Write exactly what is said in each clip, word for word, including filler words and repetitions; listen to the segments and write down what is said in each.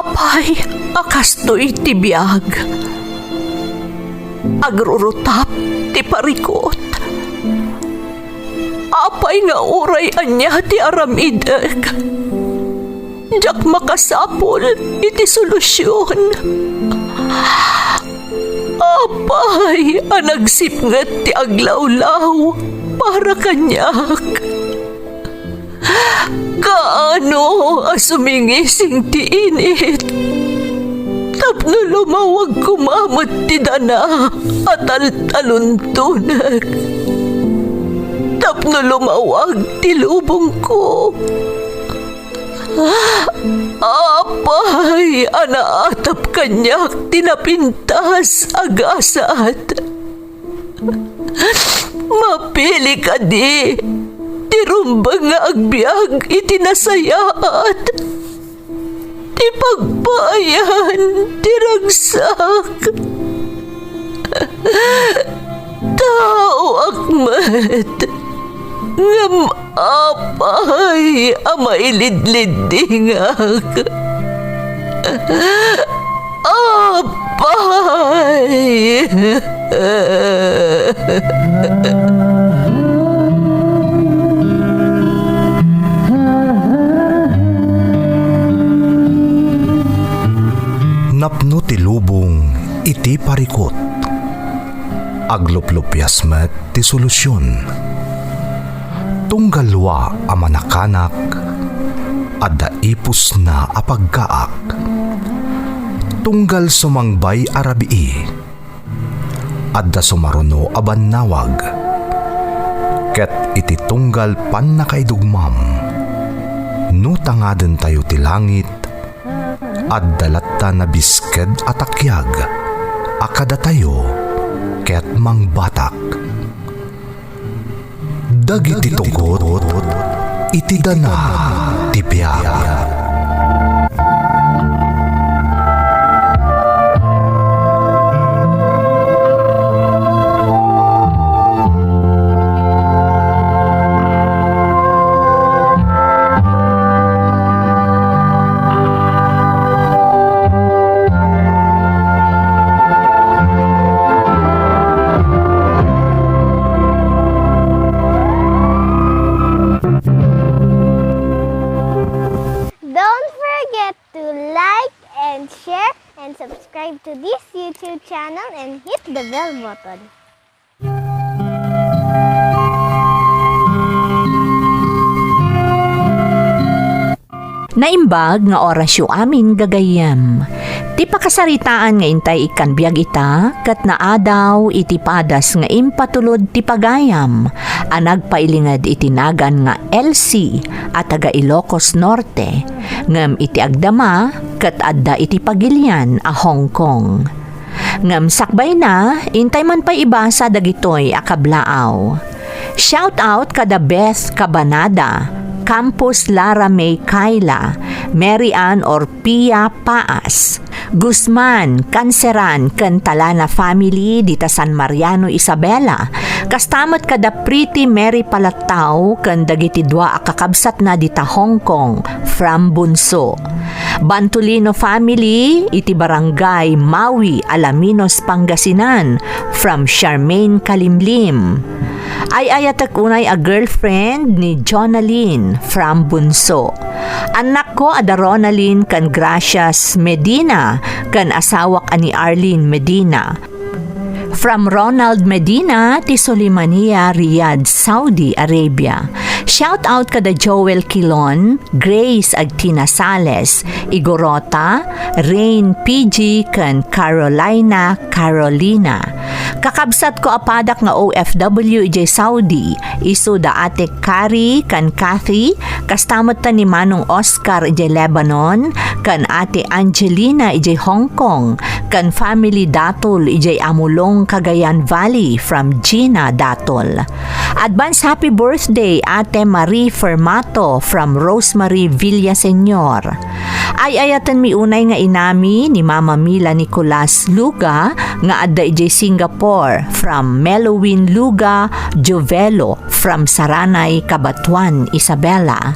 Apay a kastoy ti biag? Agrurutap ti parikut. Apay nga uray ania ti aramidek, diak makasapul iti solusion. Apay a nagsipnget ti aglawlaw para kaniak? Kaano a sumingising ti init tapno lumawag koma met ti dana a taltaluntonek, tapno lumawag ti lubongko? Apay a naatap kaniak ti napintas a gasat? Mapili kadi ti rumbeng nga agbiag iti nasayaat, ti pagpaayan ti ragsak? Taoak met, ngem apay a mailidliddingak? Apay! Napno ti lubong iti parikut. Agluplupias met ti solusion. Tunggal lua a manakanak, adda ipusna a paggaak. Tunggal sumangbay a rabii, adda sumaruno a bannawag. Ket iti tunggal pannakaidugmam, no tangadentayo ti langit, adda latta nabisked a takiag a kadatayo ket mangbatak. Dagiti tugot iti dana ti biag. Don't forget to like and share and subscribe to this YouTube channel and hit the bell button. Naimbag nga orasyo amin, gagayyem. Ti pakasaritaan nga intay ikkan biag ita, ket naadaw iti padas nga impatulod ti pagayam a nagpailinged iti nagan nga Elsie a taga Ilocos Norte, ngem iti agdama ket adda iti pagilian a Hong Kong. Ngem sakbayna, intay man pay ibasa dagitoy a kablaaw. Shout out kada Beth Cabanada, Campus Lara May Kaila, Mary Ann Orpia Paas, Guzman, Canceran, ken Talana family dita San Mariano, Isabela. Kasta met kada Pretty Mary Palatao ken dagiti dua a kakabsatna dita Hong Kong, from Bunso. Bantolino family iti Barangay Mawi, Alaminos, Pangasinan, from Charmaine Kalimlim. Ay-ayatek unay a girlfriend ni Jonalyn from Bunso. Annakko a da Ronalyn ken Gracias Medina ken asawak a ni Arlene Medina. From Ronald Medina ti Sulimania, Riyadh, Saudi Arabia. Shout out kada Joel Kilon, Grace Agtina Sales, Igorota, Rain P G, ken Carolina Carolina. Kakabsatko a padak nga O F W idiay Saudi, isu da Ate Kari ken Kathy, kasta met ni Manong Oscar idiay Lebanon, ken Ate Angelina idiay Hong Kong, ken family Datul idiay Amulong, Cagayan Valley, from Gina Datul. Advance happy birthday, Ate Marie Fermato, from Rosemary Villaseñor. Ay-ayatenmi unay nga inami ni Mama Mila Nicolas Luga nga adda idiay Singapore, from Melowin Luga Jovelo, from Saranay, Cabatuan, Isabela.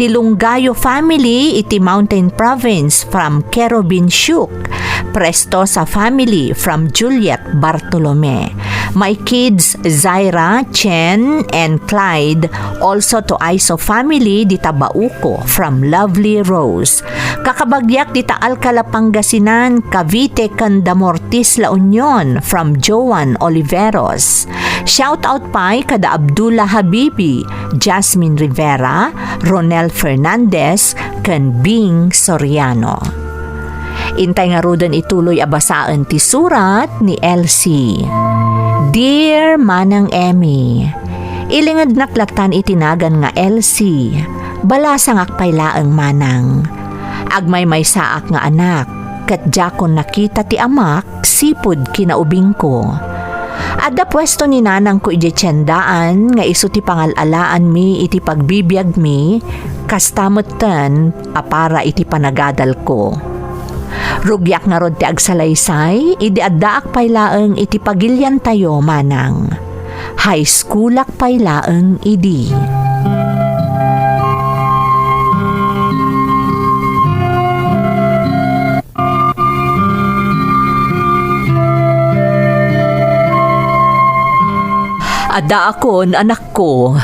Ti Lunggayo family iti Mountain Province from Kerubin Shuke. Prestosa family from Juliet Bartolome. My kids, Zaira, Chen, and Clyde, also to Aiso family dita Bauco from Lovely Rose. Kakabagiak dita Alcala, Pangasinan, Cavite, ken Damortis, La Union from Joan Oliveros. Shout out pay kada Abdullah Habibi, Jasmine Rivera, Ronel Fernandez, ken Bing Soriano. Intay ngaruden ituloy a basaen ti surat ni Elsie. Dear Manang Emmy, ilingednak lattan iti nagan nga Elsie. Balasangak pay laeng, Manang. Agmaymaysaak nga anak, ket diakon nakita ti amak sipud kinaubingko. Adda puesto ni nanangko idiay tiendaan nga isu ti pangal-alaanmi iti pagbibiagmi, kasta metten a para iti panagadalko. Rugiak ngarud ti agsalaysay idi addaak pay laeng iti pagiliantayo, Manang. High schoolak pay laeng idi. Addaakon, anakko.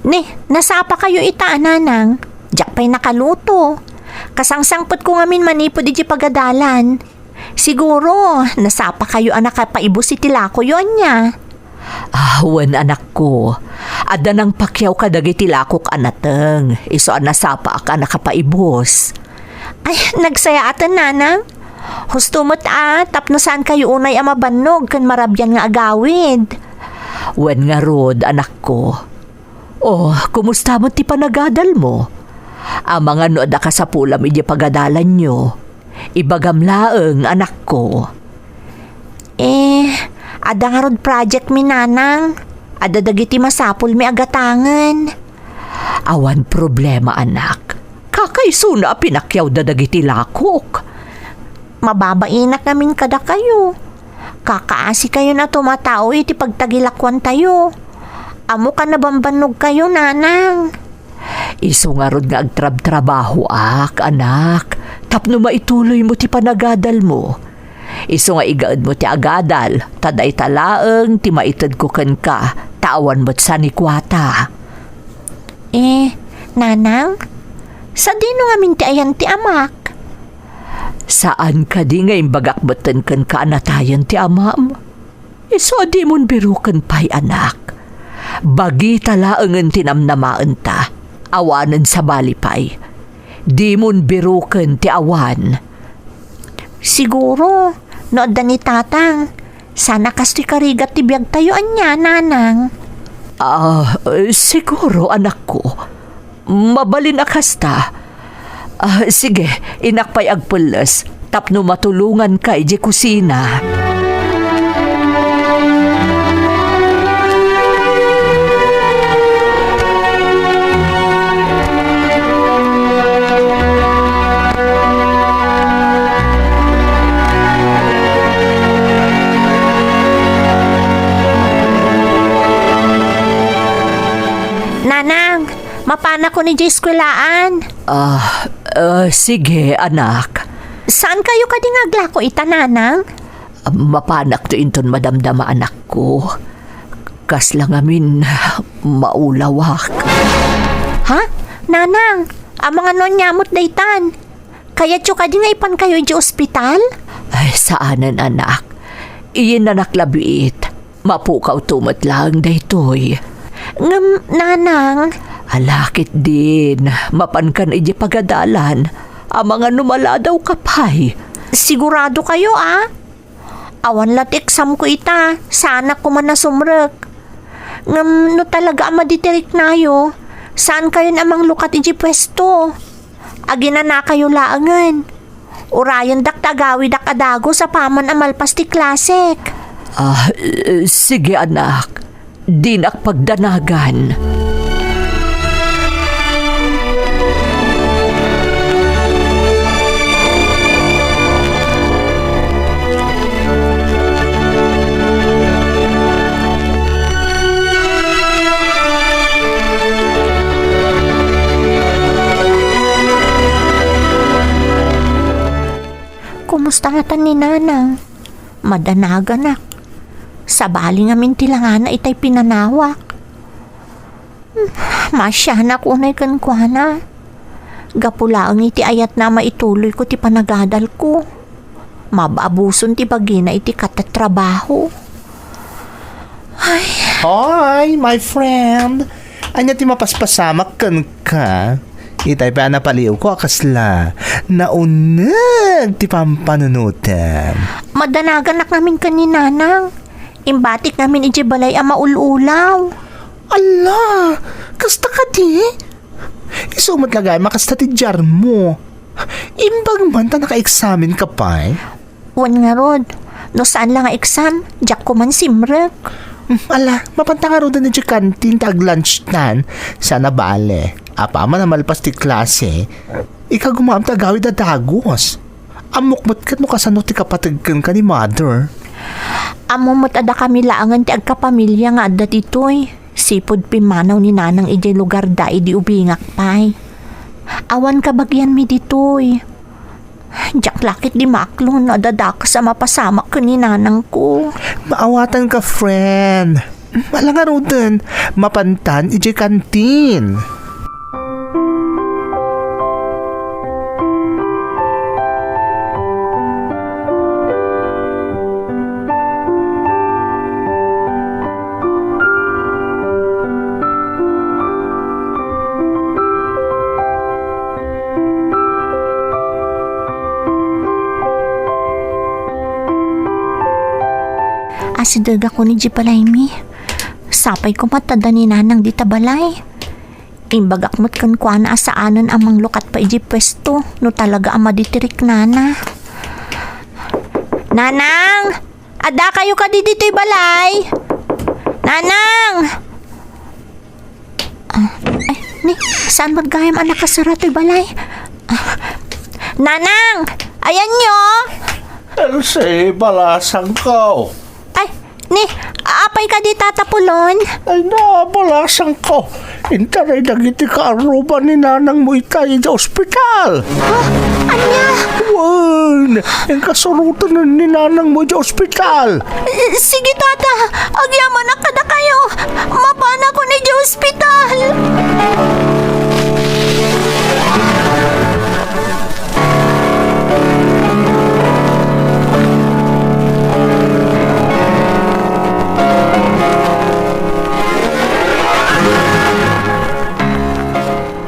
Ne, nasapakayo ita a nanang. Diak pay nakaluto. Kasangsangpetko ngamin manipud idiay pagadalan. Siguro, nasapakayo a nakapaibus iti lakoyo, ania? Ah, wen, anakko. Adda nangpakiaw kadagiti lakok a nateng, isu a nasapaak a nakapaibus. Ay, nagsayaaten, nanang. Husto met a, tapno saankayo unay a mabannog ken marabian nga agawid. Wen ngarud, anakko. Oh, kumusta met ti panagadalmo? Amangan no adda kasapulam idiay pagadalanyo. Ibagam laeng, anakko. Eh, adda ngarud projectmi, nanang. Adda dagiti masapulmi a gatangen. Awan problema, anak. Kakaisuna a pinakiawda dagiti lakok. Mababainak ngamin kadakayo. Kakaasikayon a tumatao iti pagtagilakuantayo. Ammok a nabambannogkayo, nanang. Isu ngarud nga agtrabtrabahoak, anak, tapno maituloymo ti panagadalmo. Isu nga igaedmo ti agadal, ta dayta laeng ti maitedko kenka, ta awan met sanikuata. Eh, nanang, sadino ngamin ti ayan ti amak? Saan kadi nga imbagak metten kenka a natayen ti amam? Isu a dimon biroken pay, anak. Bagita laengen ti namnamaenta. Awanen sabali pay. Dimon biroken ti awan. Siguro, no adda ni Tatang, sana kastoy karigat ti biagtayo, ania, nanang? Ah, eh, siguro, anakko. Mabalin a kasta. Ah, sige, innak pay agpelles tapno matulonganka idiay kusina. Nanang, mapanakon idiay eskwelaan. Ah, ah, sige, anak. Saankayo kadi nga aglako ita, nanang? Mapanakto inton madamdama, anakko. Kasla ngamin, maulawak. Ha? Nanang, amangan no ania met daytan? Kayatyo kadi nga ipankayo idiay ospital? Ay, saanen, anak. Iyennanak labiit. Mapukawto met laeng daytoy. Ngem, nanang. Ala, ketdin, mapankan idiay pagadalan. Amangan no maladawka pay. Siguradokayo, a? Awan la ti examko ita, saanak koma a sumrek. Ngem no talaga a maditiriknayo, saankayon a manglukat idiay puesto. Aginanakayo laengen. Urayendak ta agawidak a dagus apaman a malpas ti klasek. Ah, eh, sige, anak. Dinak pagdanagan. Kasta ngatan ni Nanang, madanaganak. Sabali ngamin ti langana itay pinanawak. Hmm, maasianak unay kenkuana. Gapu laeng iti ayatna a maituloyko ti panagadalko. Mab-abuson ti bagina iti katatrabaho. Ay. Hoy, my friend! Ania ti mapaspasamak kenka? Itay pay a napaliwko a kasla nauneg ti pampanunotan. Madanaganak ngamin ken ni Nanang. Imbatik ngamin idiay balay a maul-ulaw. Ala, kasta kadi? Isu met la gayam a kasta ti diarmo. Imbag man ta naka-eksamenka pay? Wen ngarud, no saan la nga exam, diak koman simrek. Hmm, ala, mapanta ngaruden idiay kantin ta ag-lunchtan. Saan a bale, apaman a malpas ti klase, ikagumaem ti agawid a dagus. Ammok met ket no kasano ti kapateg kenka ni mother. Ammo met a dakami laengen ti agkapamilia nga adda ditoy. Sipud pimmanaw ni Nanang idiay lugarda idi ubingak pay. Awan kabagianmi ditoy. Diak la ketdi maaklon no adda dakes a mapasamak ken ni Nanangko. Maawatanka, friend. Ala ngaruden, mapantan idiay kantin. Asidegakon idiay balaymi. Sapay koma ta adda ni Nanang dita balay. Imbagak met kenkuana a saanen a manglukat pay idiay puesto no talaga a madi ti riknana. Nanang! Addakayo kadi ditoy balay? Nanang! Ah, ay, ni, saan met gayam a nakasara toy balay? Ah, Nanang! Ayanyo! Elsie, balasangko. Ay, ni, apay kadi, Tata Pulon? Ay na, balasangko. Intaray dagiti kaarruba ni nanangmo itay idiay ospital. Ha? Ania? Wen, inkasuroten ni nanangmo idiay ospital. Eh, sige, Tata. Agyamanak kadakayo. Mapanakon idiay ospital.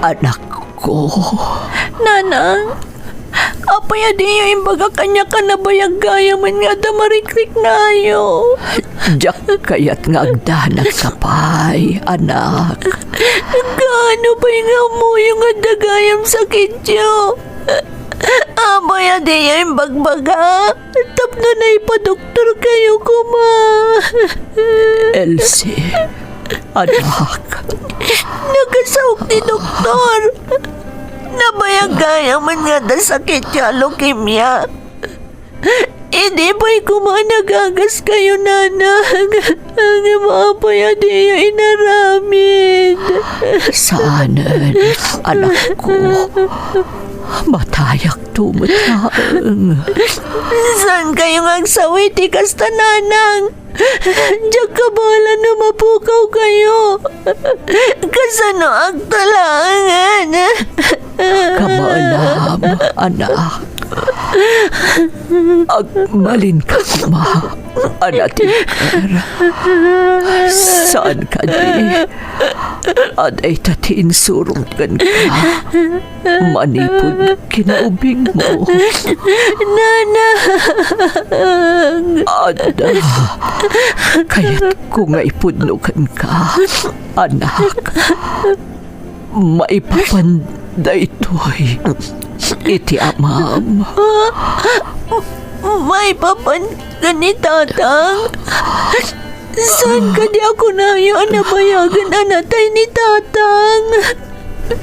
Anakko. Nanang, apay a diyo imbaga kaniak a nabayag gayamen nga adda marikriknayo? Diak kayat nga agdanagka pay, anak. Gaano pay nga ammoyo nga adda gayam sakityo? Apay a diyo imbagbaga tapno naipadoktorkayo koma? Elsie, anak. Nakasaok ti doktor. Nabayag gayamen nga adda sakityo a leukemia. Idi pay koma nagagas kayo, Nanang, ngem apay a diyo inaramid? Saanen, anakko. Matayakto met laeng. Saan kayo nga agsawi ti kasta, Nanang? Diak kabaelan no mapukaw kayo. Kasano agtalaangan? Kabaelam, anak. Agmalinka koma a natingker. Saan kadi a dayta ti insurong kenka manipud kinaubingmo? Nanang! Adda. Kayatko nga ipudno kenka, anak. Maipapan daytoy iti amam. Maipapan ken ni Tatang? Saan kadi a kunayo a nabayagen a natay ni Tatang?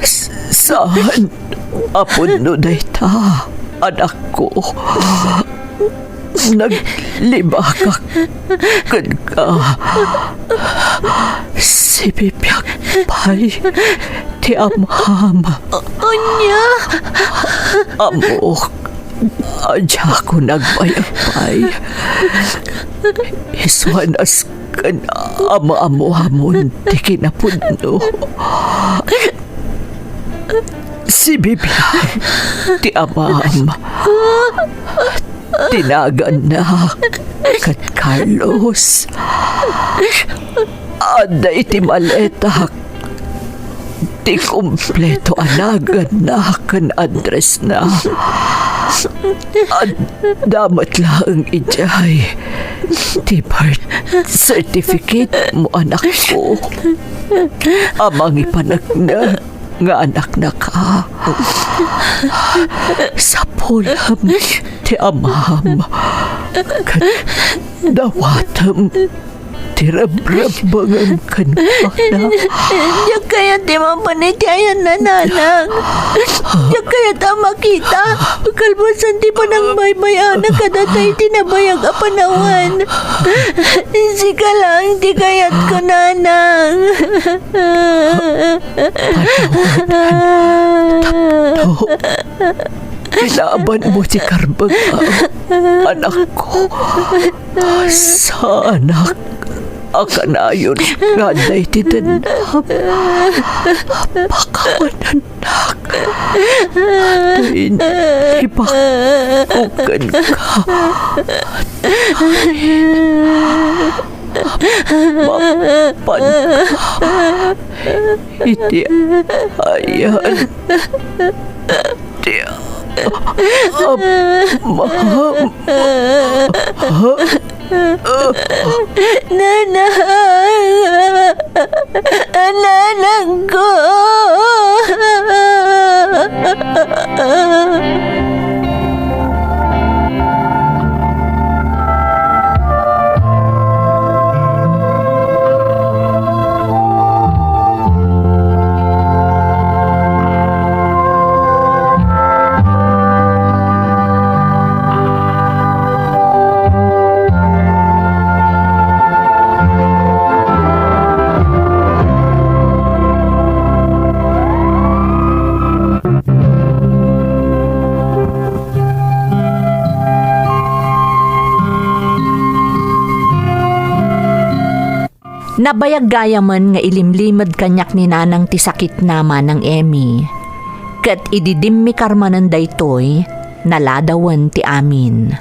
S-, saan a pudno dayta, anakko? Naglibakak kenka. Sibibiag pay ti amam. Ania? Ammok Adiakon agbayag pay. Isuanas ken ammoammoamon ti kinapudno. Si Bibian ti amam. Ti naganna ket Carlos. Adda iti maletak ti kompleto a naganna ken addressna. Adda met laeng idiay ti birth certificate mo, anakko, a mangipaneknek nga anaknaka. Sapulem ti amam ket dawatem ti rebbrebbengem kenkuana. Diak kayat ti mapan iti ayanna, nanang. Diak kayat a makita. Kalpasan ti panangbaybay-anak kadata iti nabayag a panawen. Sika laeng ti kayatko, nanang. Panawagan tapno ilabanmo ti karbengam, anakko. Saanak a kanayon nga adda iti dennam. Pakawanannak. Dayta ibagko kenka. Mapanka iti ayan ti Ama. Nanang! Nanangko! Nabayag gayamen nga ilimlimed kaniak ni Nanang ti sakitna, Manang Emmy. Ket idi dimmikar manen daytoy, naladawen ti amin.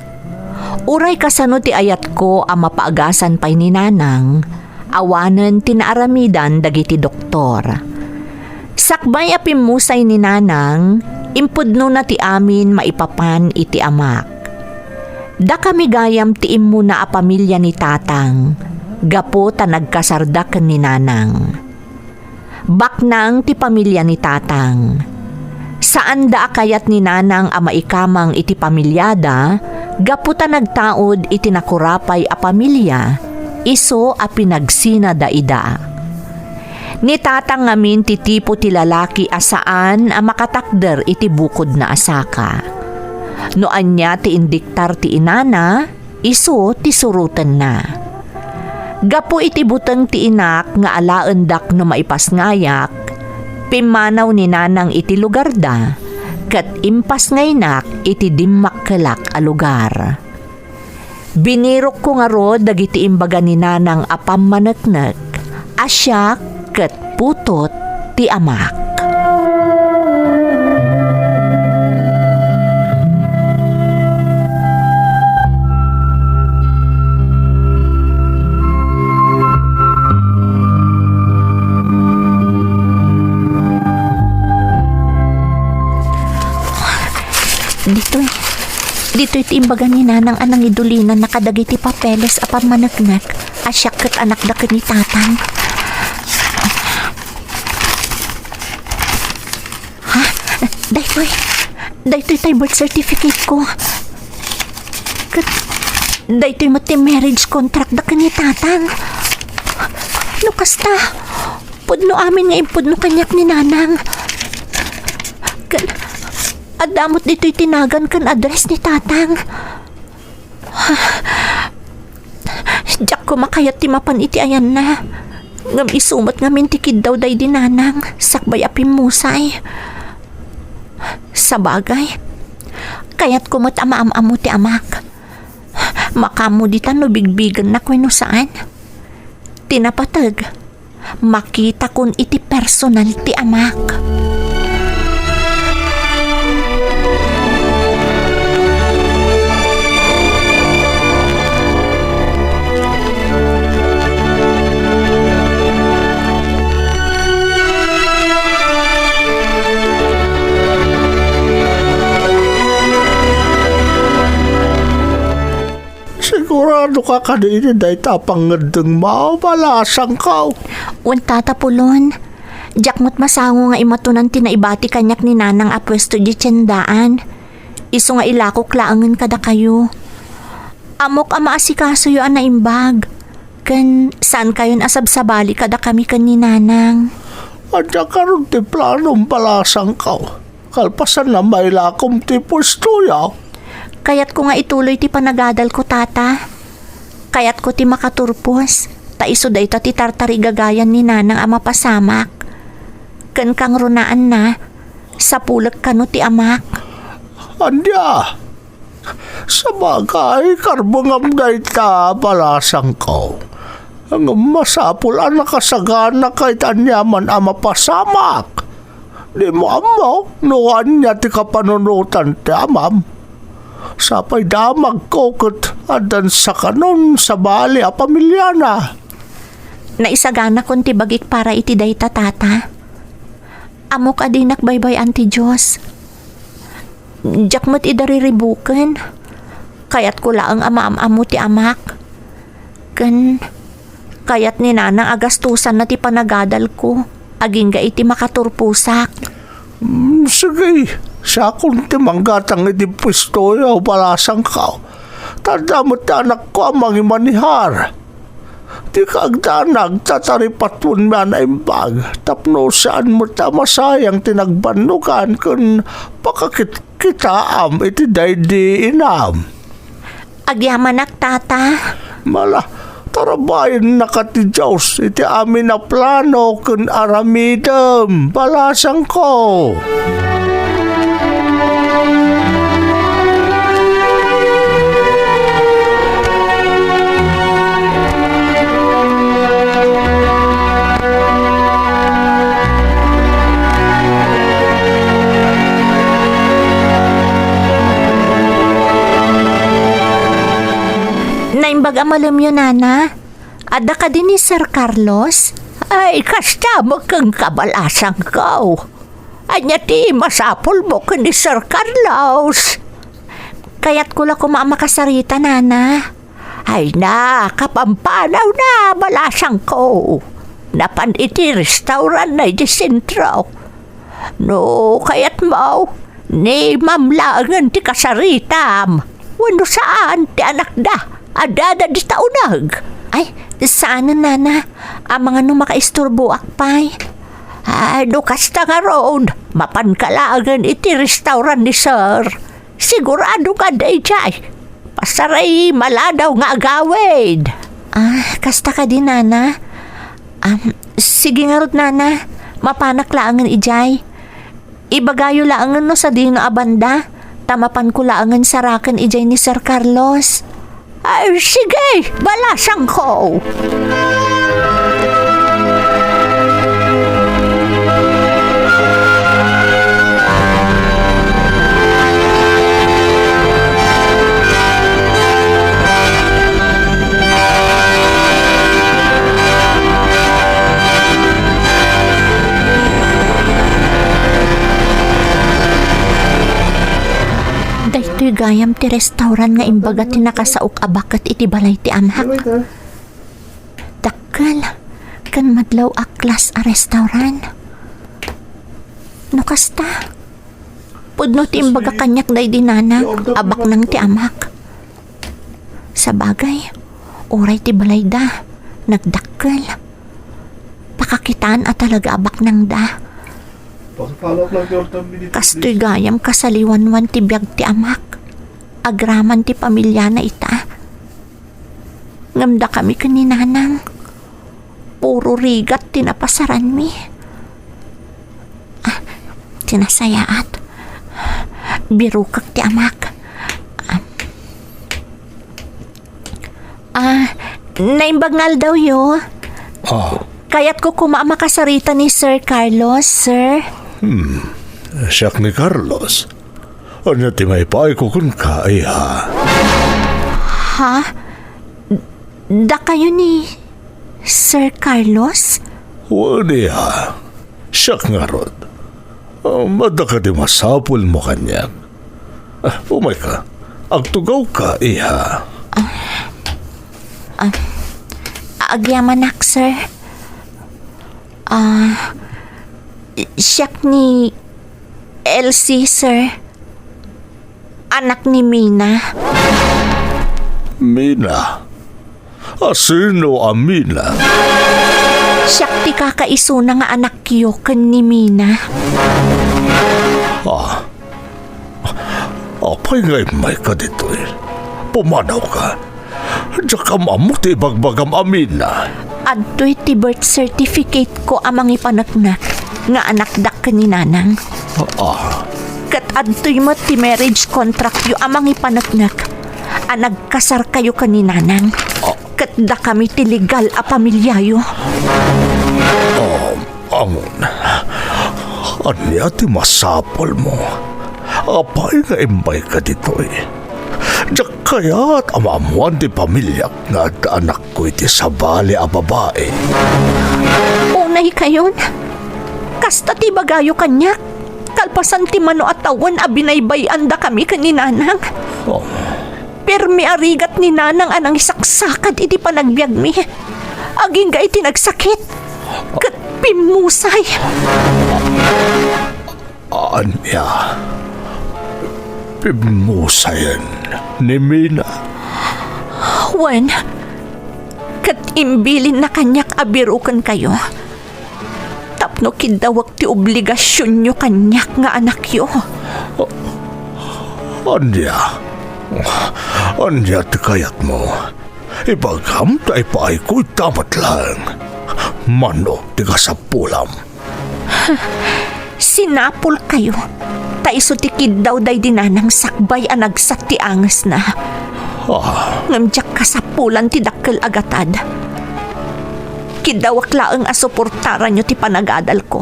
Uray kasano ti ayatko a mapaagasan pay ni Nanang, awanen ti naaramidan dagiti doktor. Sakbay a pimmusay ni Nanang, impudnona ti amin maipapan iti amak. Dakami gayam ti immuna a pamilia ni Tatang, gapu ta nagkasarda ken ni Nanang. Baknang ti pamilia ni Tatang. Saanda a kayat ni Nanang a maikamang iti pamiliada, gapu ta nagtaud iti nakurapay a pamilia, isu a pinagsinada ida. Ni Tatang ngamin ti tipo ti lalaki a saan a makatakder iti bukodna a saka. No ania ti indiktar ti inana, isu ti surotenna. Gapu iti buteng ti inak nga alaendak no maipasngayak, pimmanaw ni Nanang iti lugarda, ket impasngaynak iti dimmakkelak a lugar. Binirokko ngarud dagiti imbaga ni Nanang a pammaneknek a siak ket putot ti amak. Ditoy, ditoy ti imbaga ni Nanang a nangidulinanna kadagiti papeles a pammaneknek a siak ket anakda ken ni Tatang. Ha? Daytoy, daytoy tay birth certificate ko. Ket daytoy met ti marriage contract da ken ni Tatang. No kasta, pudno amin nga impudno kaniak ni Nanang. Ken adda met ditoy ti nagan ken address ni Tatang. Diak koma kayat ti mapan iti ayanna. Ngem isu met ngamin ti kiddaw daydi Nanang sakbay a pimmusay. Sabagay, Kayatko met a maam-ammo ti amak. Makaammo ditan no bigbigennak wenno saan. Ti napateg, makitakon iti personal ti amak. Sigurado ka kadi iti dayta a pangngeddengmo, balasangko? Wen, Tata Pulon. Diak met masango nga imatonan ti naibati kaniak ni Nanang a puesto idiay tiendaan. Isu nga ilakok laengen kadakayo. Ammok a maasikasoyo a naimbag, ken saankayon a sabsabali kadakami ken ni Nanang. Ania ngarud ti planom, balasangko? Kalpasan a mailakom ti puestoyo? Kayatko nga ituloy ti panagadalko, Tata. Kayatko ti makaturpos, ta isu dayta ti tartarigagayan ni Nanang a mapasamak. Ken kangrunaanna, sapulek kano ti amak. Ania? Sabagay, karbengam dayta, balasangko. Ngem masapul a nakasaganaka iti aniaman a mapasamak. Dimo ammo no ania ti kapanunotan ti amam. Sapay damagko ket addan sakanon sabali a pamiliana. Naisaganakon ti bagik para iti dayta, Tata. Ammok a dinak baybay-an ti Dios. Diak met ida riribuken. Kayatko laeng a maam-ammo ti amak. Ken kayat ni Nanang a gastusanna ti panagadalko agingga iti makaturposak. Mm, sige, siakon ti manggatang iti puestoyo, balasangko. Ta adda met ti anakko a mangimanihar. Dika agdanag ta taripatuenmi a naimbag tapno saan met a masayang ti nagbannogan ken pakakitkitaam iti daydi inam. Agyamanak, Tata. Mala, tarabayennaka ti Dios iti amin a plano ken aramidem, balasangko. Naimbag a malemyo, Nana. Adda kadi ni Sir Carlos? Ay, kasta met kenka, balasangko. Ania ti masapulmo ken ni Sir Carlos? Kayatko la koma a makasarita, Nana. Ay na, kapampanawna, balasangko. Napan iti restaurantna idiay sentro. No kayatmo, ni Ma'am laengen ti kasaritam. Wenno saan ti anakda? Addada dita uneg? Ay, saanen, Nana. Amangan no makaisturboak pay. Ay, no kasta ngarud, mapanka laengen iti restaurant ni Sir. Sigurado nga adda idiay. Pasaray maladaw nga agawid. Ah, kasta kadi, Nana? Am, sige ngarud, Nana. Mapanak laengen idiay. Ibagayo laengen no sadino a banda, ta mapanko laengen saraken idiay ni Sir Carlos. Ay, sige, balasangko. Daytoy gayam ti restaurant nga imbaga ti nakasaok a baket iti balay ti amak. Dakkel ken madlaw a klas a restaurant. No kasta, pudno ti imbaga kaniak daydi Nana a baknang ti amak. Sabagay, uray ti balayda, nagdakkel. Pakakitaan a talaga a baknangda. Kastoy gayam kasaliwanwan ti biag ti amak. Agraman ti pamiliana ita. Ngem dakami ken ni Nanang, puro rigat ti napasaranmi. Ah, ti nasayaat. Birukek ti amak. Naimbag nga aldawyo. Ah. Kayatko koma a makasarita ni Sir Carlos, sir. Hmm. Siak ni Carlos. Ania ti maipaayko kenka, iha? Ha? Dakayo ni Sir Carlos? Wen, iha. Siak ngarud. Um, adda kadi masapulmo kaniak? Ah, umayka. Agtugawka, iha. Ah, agyamanak, sir. Ah, siak ni Elsie, sir. Anak ni Mina. Mina? Asino a Mina? Siak ti kakaisuna nga anakyo ken ni Mina. Ah. Apay nga immayka ditoy? Pumanawka. Diak am-ammo ti ibagbagam a Mina. Adtoy ti birth certificate ko a mangipaneknek nga anakdak ken ni Nanang. Ah. Ket adtoy met ti marriage contractyo a mangipaneknek a nagkasarkayo ken ni Nanang. Ah. Ket dakami ti legal a pamiliayo. Ah, Angon, ania ti masapulmo? Apay nga immayka ditoy? Diak kayat a maammoan ti pamiliak nga adda anakko iti sabali a babai. Unaykayon, kasta ti ibagayo kaniak, kalpasan ti mano a tawen a binaybay-andakami ken ni Nanang. Oh. Permi a rigat ni Nanang a nangisaksakad iti panagbiagmi, agingga iti nagsakit ket pimmusay. Ania? Pimmusayen ni Mina? Wen, ket imbilinna kaniak a birokenkayo. Tapno kiddawek ti obligasionyo kaniak nga anakyo. Ania? Ania ti kayatmo? Ibagam ta ipaayko ita met laeng. Mano ti kasapulam? Sinapulkayo, ta isu ti kiddaw daydi Nanang sakbay a nagsat ti angesna. Ah. Ngem diak kasapulan ti dakkel a gatad. Kiddawek laeng a suportaranyo ti panagadalko,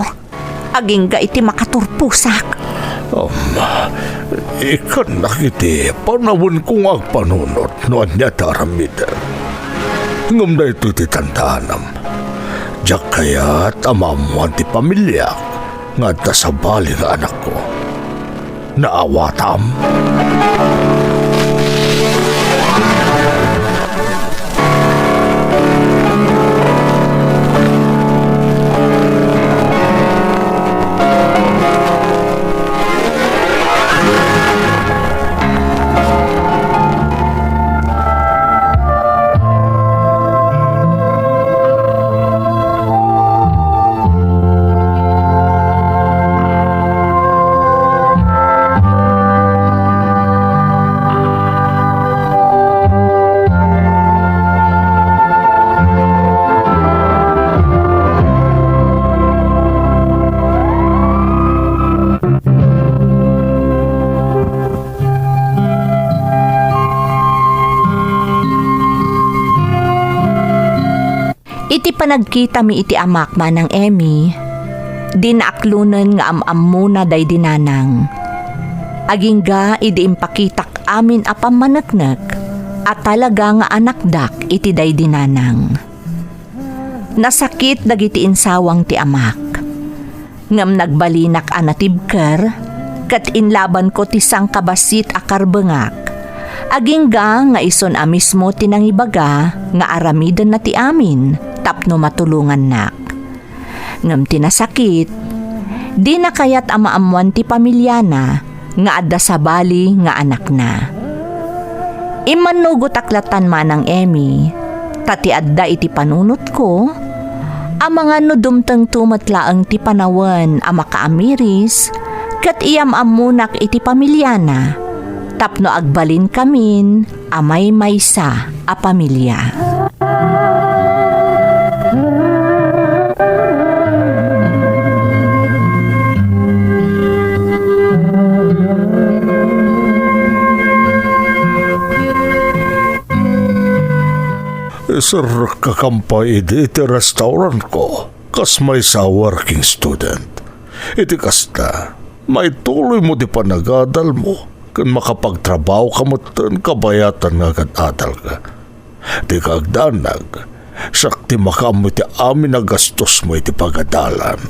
agingga iti makaturposak. Um, ikkannak iti panawenko nga agpanunot no ania ti aramiden. Ngem daytoy ti tandaanam. Diak kayat a maammoan ti pamiliak nga adda sabali nga anakko. Naawatam? Iti panagkitami iti amak, Manang Emmy, dina aklonen nga am-ammona daydi Nanang. Agingga idi impakitak amin a pammaneknek a talaga nga anakdak iti daydi Nanang. Nasakit dagiti insawang ti amak. Ngem nagbalinak a natibker, ket inlabanko ti sangkabassit a karbengak. Agingga nga isun a mismo ti nangibaga nga aramidenna ti amin tapno matulongannak. Ngem ti nasakit, dina kayat a maammoan ti pamiliana nga adda sabali nga anakna. Immannugotak lattan, Manang Emmy, ta ti adda iti panunotko, amangan no dumtengto met laeng ti panawen a makaamiris ket iyam-ammonak iti pamiliana tapno agbalinkamin a maymaysa a pamilia. Iserrekka pay idi iti restaurantko kas maysa a working student. Iti kasta, maituloymo ti panagadalmo ken makapagtrabahoka metten kabayatan nga agad-adalka. Dika agdanag, siak ti makaammo iti amin a gastosmo iti pagadalan.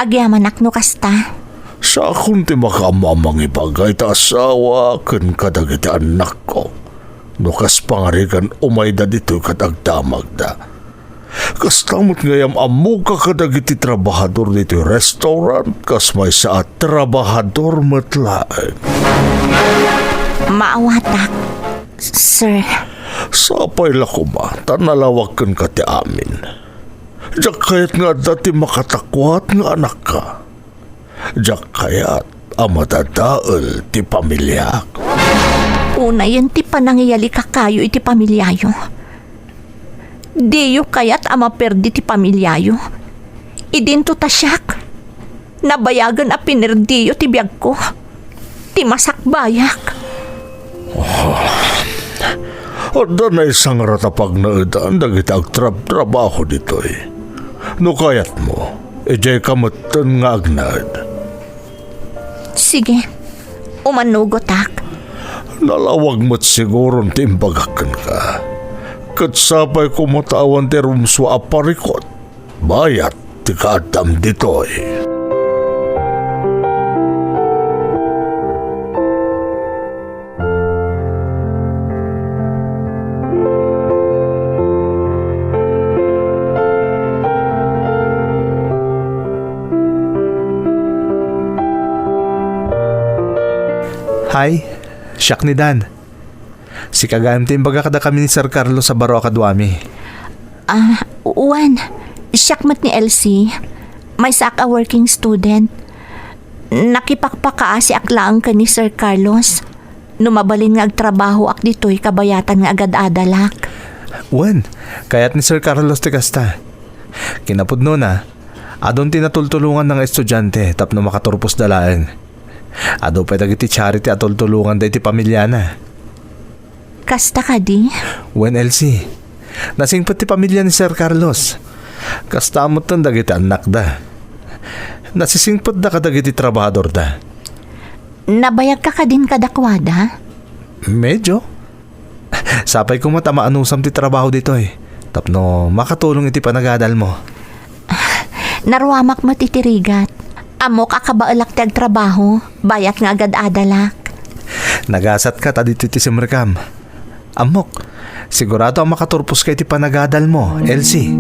Agyamanak no kasta. Siakon ti makaammo a mangibaga iti asawa ken kadagiti annakko. No kas pangarigan, umayda ditoy ket agdamagda. Kasta met nga yam-ammoka kadagiti trabahador ditoy restaurant, kas maysa a trabahador met laeng. Maawatak, sir. Sapay la koma, ta nalawag kenka ti amin. Diak kayat nga adda ti makatakuat nga anakka. Diak kayat a madadael ti pamiliak. Unayen ti panangiyalika kayo iti pamiliayo. Diyo kayat a maperdi ti pamiliayo. Idinto ta siak, nabayagen a pinerdiyo ti biagko, ti masakbayak. Adda naisangrat a pagnaedan dagiti agtrabtrabaho ditoy. No kayatmo, idiayka metten nga agnaed. Sige, umanugotak. Nalawag met siguron ti imbagak kenka. Ket sapay koma ta awan ti rumsua a parikut. Bayat ti kaaddam ditoy. Hi, siak ni Dan. Sika gayam ti imbaga kadakami ni Sir Carlos a baro a kaduami. Ah, wen, siak met ni Elsie. Maysaak a working student. Nakipakpakaasiak laeng ken ni Sir Carlos. No mabalin nga agtrabahoak ditoy kabayatan nga agad-adalak. Wen, kayat ni Sir Carlos ti kasta. Kinapudnona, adun ti natultulonganna nga estudiante tapno makaturposda laeng. Adu pay dagiti charity a tultulonganda iti pamiliana. Kasta kadi? Wen, Elsie, nasingpet ti pamilia ni Sir Carlos. Kasta metten dagiti annakda. Nasisingpetda kadagiti trabahadorda. Nabayagka kadin kadakuada? Medyo. Sapay koma ta maanusam ti trabaho ditoy tapno makatulong iti panagadalmo. Naruamak met iti rigat. Ammok a kabaelak ti agtrabaho, bayat nga agad-adalak. Nagasatka ta ditoy ti simrekam. Ammok, sigurado a makaturposka iti panagadalmo, Elsie.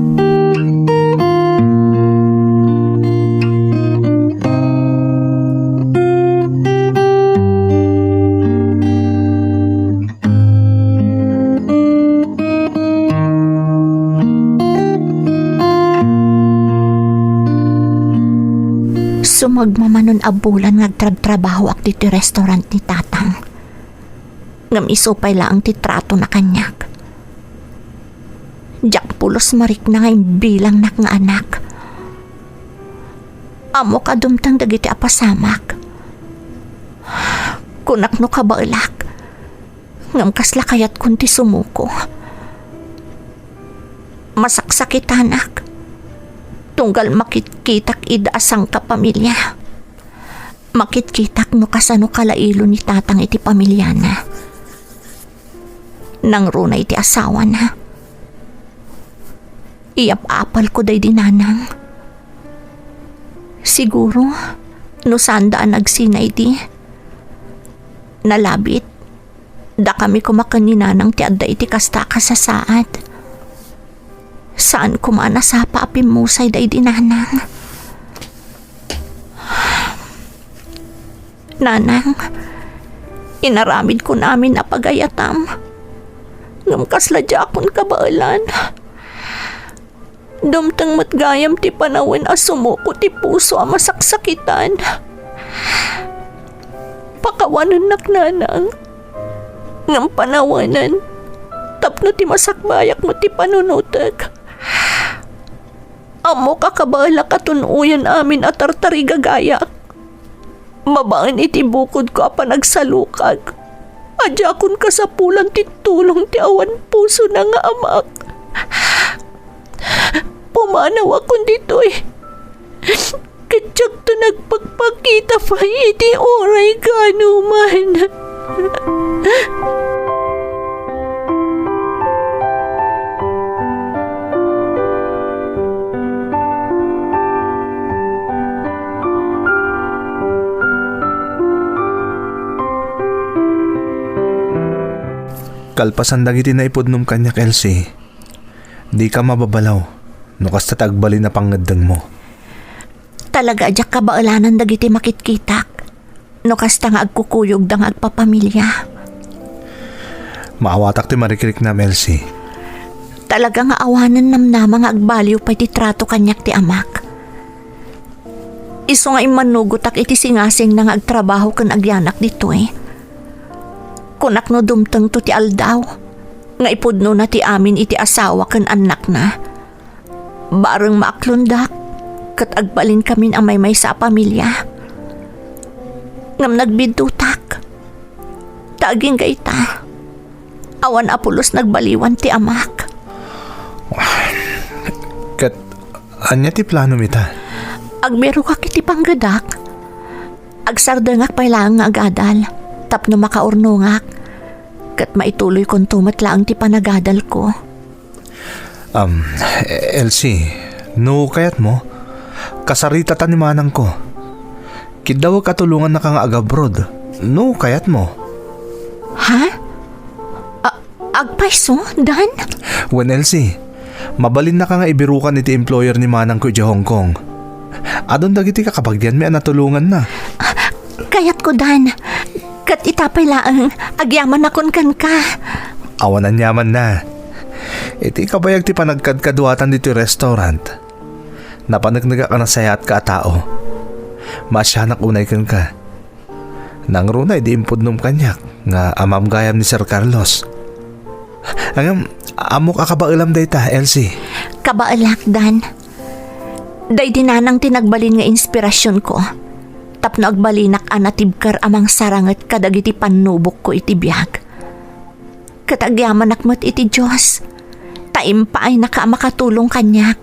Sumagmamano a bulan nga agtrabtrabahoak ditoy restaurant ni Tatang. Ngem isu pay laeng ti tratona kaniak. Diak pulos marikna nga imbilangnak nga anak. Ammok a dumteng dagiti a pasamak. Kunak no kabaelak, ngem kasla kayatkon ti sumuko. Masaksakitanak, tunggal makitkitak ida a sangkapamilia. Makitkitak no kasano kalailo ni Tatang iti pamiliana. Nangruna iti asawana. Iyap-apalko daydi Nanang. Siguro, no saanda a nagsina idi, nalabit, dakami koma ken ni Nanang ti adda iti kasta a kasasaad. Saan koma a nasapa a pimmusay daydi Nanang. Nanang, inaramidkon amin a pagayatam. Ngem kasla diakon kabaelan. Dumteng met gayam ti panawen a sumuko ti puso a masaksakitan. Pakawanennak, Nanang. Ngem panawanen, tapno ti masakbayak met ti panunotek. Ammok a kabaelak a tun-oyen amin a tartarigagayak babaen iti bukodko a panagsalukag. a diakon kasapulan ti tulong ti awan pusona nga amak. Pumanawakon ditoy. Ket diakto nagpakpakita pay iti oray kaanoman. Kalpasan dagiti naipudnom kaniak, Elsie, dika mababalaw no kasta ti agbalin a pangngeddengmo. Talaga a diak kabaelanan dagiti makitkitak no kasta nga agkukuyogda nga agpapamilia. Maawatak ti marikriknam, Elsie. Talaga nga awanen namnama nga agbaliw pay ti trato kaniak ti amak. Isu nga immanugotak iti singasingna nga agtrabaho ken agyanak ditoy, kunak no dumtengto ti aldaw nga ipudnona ti amin iti asawa ken annakna. Bareng maaklondak ket agbalinkamin a maymaysa a pamilia. Ngem nagbiddutak. Ta agingga ita, awan a pulos nagbaliwan ti amak. Ket ania ti planom ita? Agbirokak iti panggedak. Agsardengak pay laeng nga agadal tapno makaurnongak, ket maituloykonto met laeng ti panagadalko. Um, Elsie, no kayatmo, kasaritata ni manangko. Kiddawek a tulongannaka nga agabroad, no kayatmo. Ha? A-, agpayso, Dan? Wen, Elsie, mabalinnaka nga ibirokan iti employer ni manangko idiay Hong Kong. Adun dagiti kakabagianmi a natulonganna. Kayatko, Dan. Ket ita pay laeng, agyamanakon kenka. Awan aniamanna. Iti kabayag ti panagkadkaduatan ditoy restaurant, napaneknegak a nasayaatka a tao. Maasianak unay kenka. Nangruna idi impudnom kaniak nga amam gayam ni Sir Carlos. Ngem, ammok a kabaelam dayta, Elsie. Kabaelak, Dan. Daydi nanang ti nagbalin nga inspirasionko tapno agbalinak a natibker a mangsaranget kadagiti pannubokko iti biag. Ket agyamanak met iti Dios, ta impaaynaka a makatulong kaniak.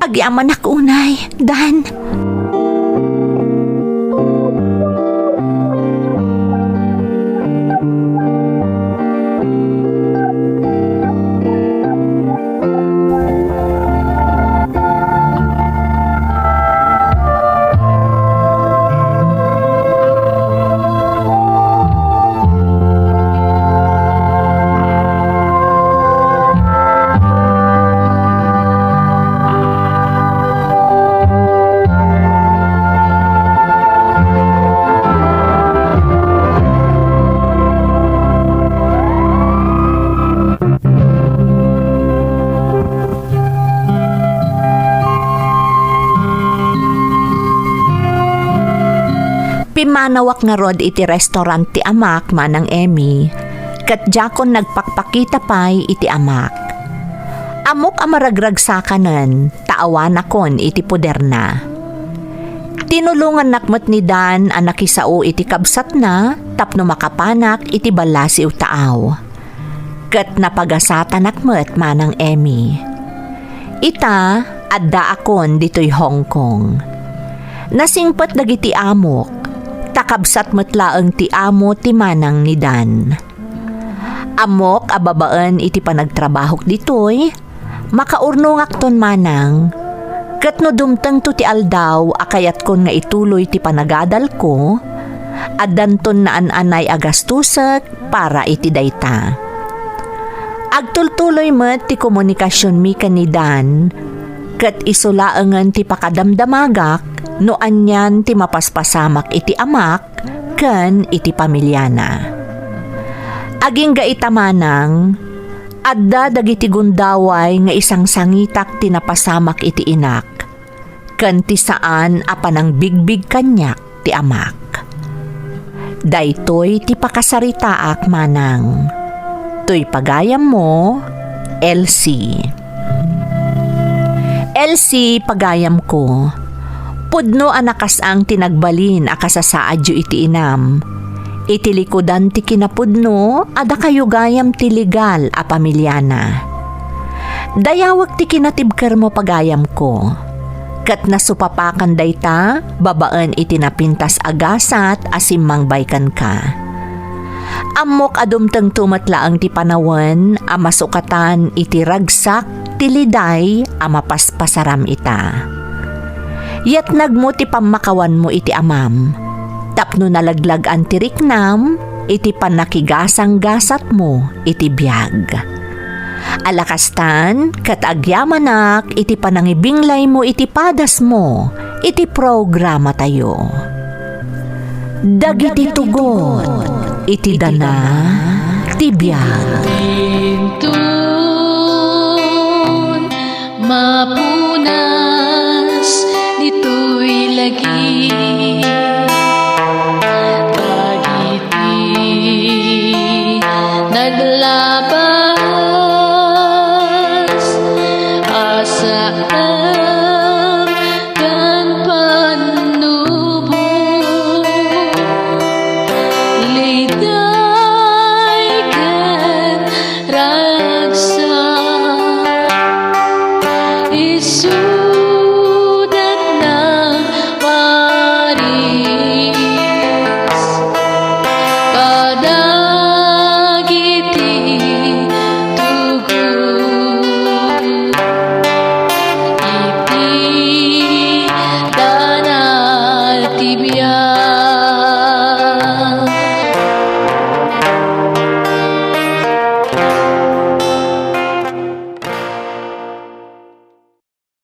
Agyamanak unay, Dan. Pimmanawak ngarud iti restaurant ti amak, Manang Emmy, ket diakon nagpakpakita pay iti amak. Ammok a maragragsakanen ta awanakon iti poderna. Tinulongannak met ni Dan a nakisao iti kabsatna tapno makapanak iti ballasiw taaw. Ket napagasatanak met, Manang Emmy. Ita, addaakon ditoy Hong Kong. Nasingpet dagiti amok, ta kabsat met laeng ti amo ti manang ni Dan. Ammok a babaen iti panagtrabahok ditoy, makaurnongakton manang, ket no dumtengto ti aldaw a kayatkon nga ituloy ti panagadalko, addanton naan-anay a gastosek para iti dayta. Agtultuloy met ti komunikasionmi ken ni Dan, ket isu laengen ti pakadamdamagak no anian ti mapaspasamak iti amak ken iti pamiliana. Agingga ita manang, adda dagiti gundaway nga isangsangitak ti napasamak iti inak, ken ti saan a panangbigbig kaniak ti amak. Daytoy ti pakasaritaak manang. Toy pagayammo, Elsie. Elsie, pagayamko, pudno a nakas-ang ti nagbalin a kasasaadyo iti inam. Iti likudan ti kinapudno a dakayo gayam ti legal a pamiliana. Dayawek ti kinatibkermo pagayamko, ket nasupapakan dayta babaen iti napintas a gasat a simmangbay kenka. Ammok a dumtengto met laeng ti panawen a masukatan iti ragsak ti liday a mapaspasaram ita. Yatnagmo ti pammakawanmo iti amam, tapno nalaglag-an ti riknam iti pannakigasanggasatmo iti biag. Alakastan, ket agyamanak iti panangibinglaymo iti padasmo iti programatayo. Dagiti tugot iti dana ti biag. Inton mapunas ditoy lagi.